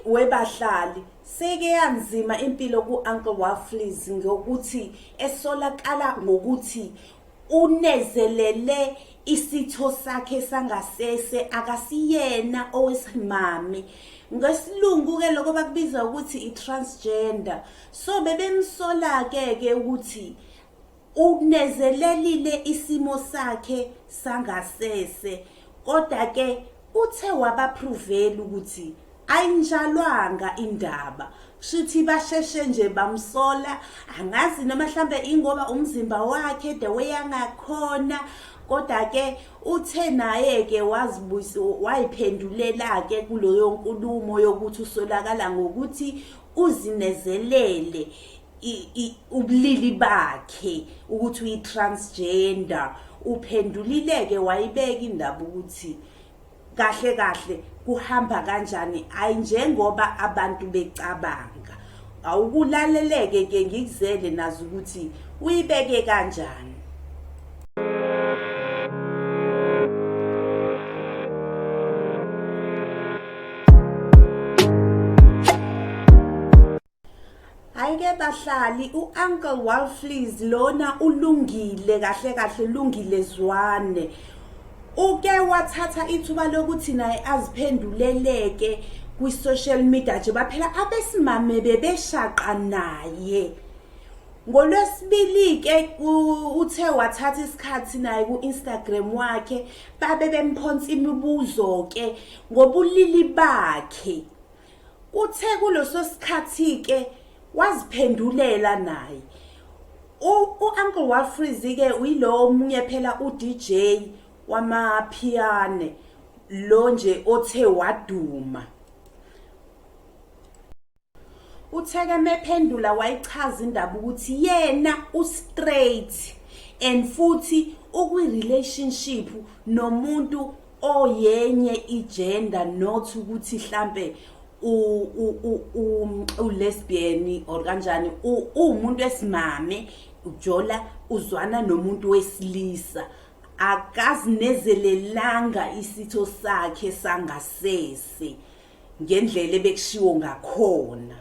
Webahlali, seke yanzima impilo ku-Uncle Waffles ngokuthi esolakala ngokuthi unezelele isitho sakhe sangasese akasiyena owesimame. Ngesilungu-ke lokho bakubiza ukuthi i-transgender. So bebemsola-ke ke ukuthi Unezelelile isimo sakhe sangasese kodwa ke uthe wabapruvela ukuthi ayinjalwanga indaba shuthi basheshe nje bamsola angazi noma mhlambe ingoba umzimba wakhe the way angakhona kodwa ke uthe naye ke wazibuyisa wayiphendulela ke kuloyo nkulumo yokuthi usolakala ngokuthi uzinezelele ubulili bakhe ukuthi uyi-transgender uphendulile-ke wayibeka indaba ukuthi kahle kahle kuhamba kanjani ayi njengoba abantu becabanga awukulaleleke ke ngikuzele nazo ukuthi uyibeke kanjani. Hhayi-ke bahlali, u-Uncle Walflees lona ulungile kahle kahle lungile Zwane. Uke wathatha ithuba lokuthi naye aziphenduleleke kwi-social media nje baphela abesimame bebeshaqa naye. NgoLwesibili-ke uthe wathatha isikhathi naye ku-Instagram wakhe babe bemphonsa imibuzo-ke ngobulili bakhe. Uthe kuleso sikhathi-ke waziphendulela naye. U-Uncle Walfries-ke uyilo omunye phela u-DJ wamaphiyane lo nje othe waduma. Uthe-ke mephendula wayichaza indaba ukuthi yena u-straight and futhi ukwi-relationship nomuntu oyenye i-gender not ukuthi hlampe u-lesbian or kanjani uwumuntu wesimame ujola uzwana nomuntu wesilisa akazinezelelanga isitho sakhe sangasese ngendlela ebekushiwo ngakhona.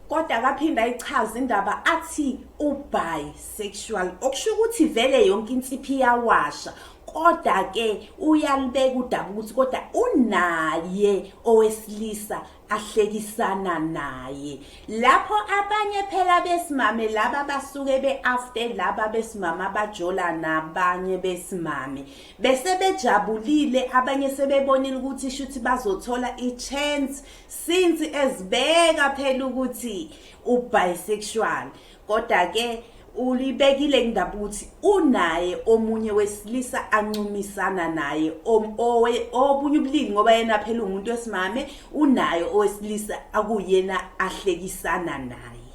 Kodwa akaphinda ayichaze indaba athi u-bisexual okusho ukuthi vele yonke insiphi iyawasha kodwa ke uyalibeka udaba ukuthi kodwa unaye owesilisa ahlekisana naye lapho abanye phela besimame laba basuke be-after laba besimame abajola nabanye besimame bese bejabulile abanye sebebonile ukuthi shuthi bazothola i-chance Since ezibeka phela ukuthi ubisexual kodwa ke ulibekile indaba ukuthi unaye omunye wesilisa ancumisana naye obunye ubulili ngoba yena phela umuntu wesimame unaye owesilisa akuyena ahlekisana naye.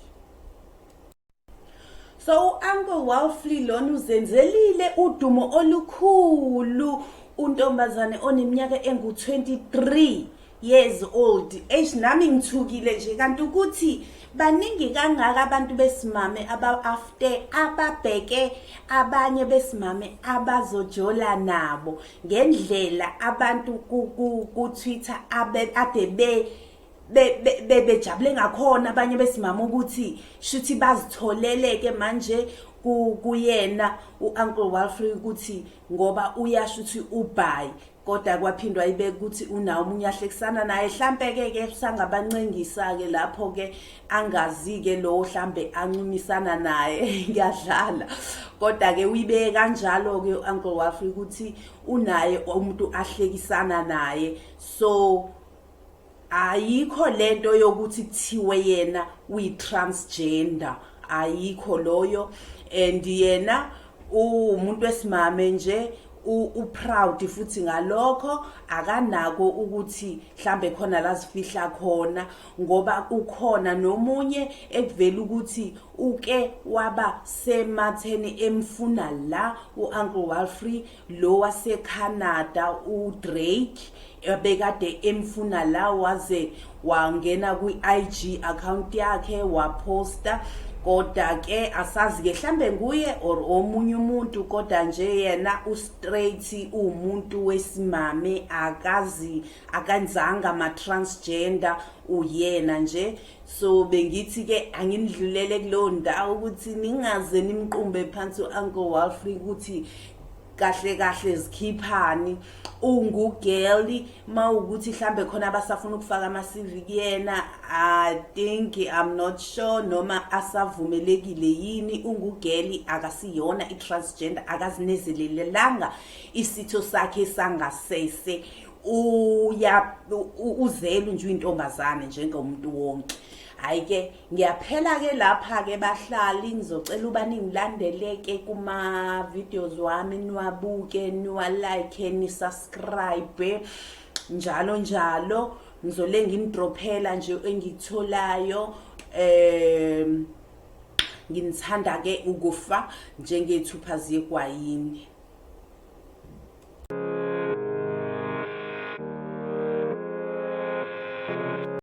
So u-Uncle Walfley lona uzenzelile udumo olukhulu untombazane oneminyaka engu-23 years old. Eish nami ngithukile nje kanti ukuthi baningi kangaka abantu besimame aba-after ababheke abanye besimame abazojola nabo ngendlela abantu ku-Twitter ade be bebejabule ngakhona abanye besimama ukuthi shuthi bazitholeleke manje kuyena u-Uncle Walfrey ukuthi ngoba uyasho ukuthi ubhayi kodwa kwaphindwa ibeka ukuthi unawo omunye ahlekisana naye hlampe ke ke sangabancengisa ke lapho ke angazi ke lo hlambe ancumisana naye ngiyadlala kodwa ke uyibeke kanjalo ke u-Uncle Walfrey ukuthi unaye umuntu ahlekisana naye so Ayikho lento yokuthi kuthiwe yena uyi-transgender ayikho loyo and yena uwumuntu wesimame nje u-proud futhi ngalokho akanako ukuthi mhlambe khona lazifihla khona ngoba ukhona nomunye ekuvela ukuthi uke waba sematheni emfuna la u-Uncle Walfrey lo waseCanada uDrake ebekade emfuna la waze wangena kwi-IG account yakhe waposta Kodwa ke asazi ke hlambe nguye or omunye umuntu, kodwa nje yena u-straight, uwumuntu wesimame, akazi akanzanga ama-transgender, uyena nje. So bengithi ke anginidlulele kuleyo ndawo ukuthi ningaze nimqumbe phansi u-Uncle Walfrey ukuthi kahle kahle zikhiphani, ungugirl. Mawukuthi mhlambe khona abasafuna ukufaka ama-CV kuyena, I think, I'm not sure noma asavumelekile yini. Ungugirl, akasiyona i-transgender, akazinezelelelanga isitho sakhe sangasese, uya uzelu nje uyintombazane njengomuntu wonke. Hayi ke, ngiyaphela ke lapha ke bahlali. Ngizocela uba ningilandeleke kuma videos wami, niwabuke, niwa-like, ni-subscribe, njalo njalo. Ngizole nginidrophela nje engikutholayo. Nginithanda ke ukufa njengethupha ziyegwayini.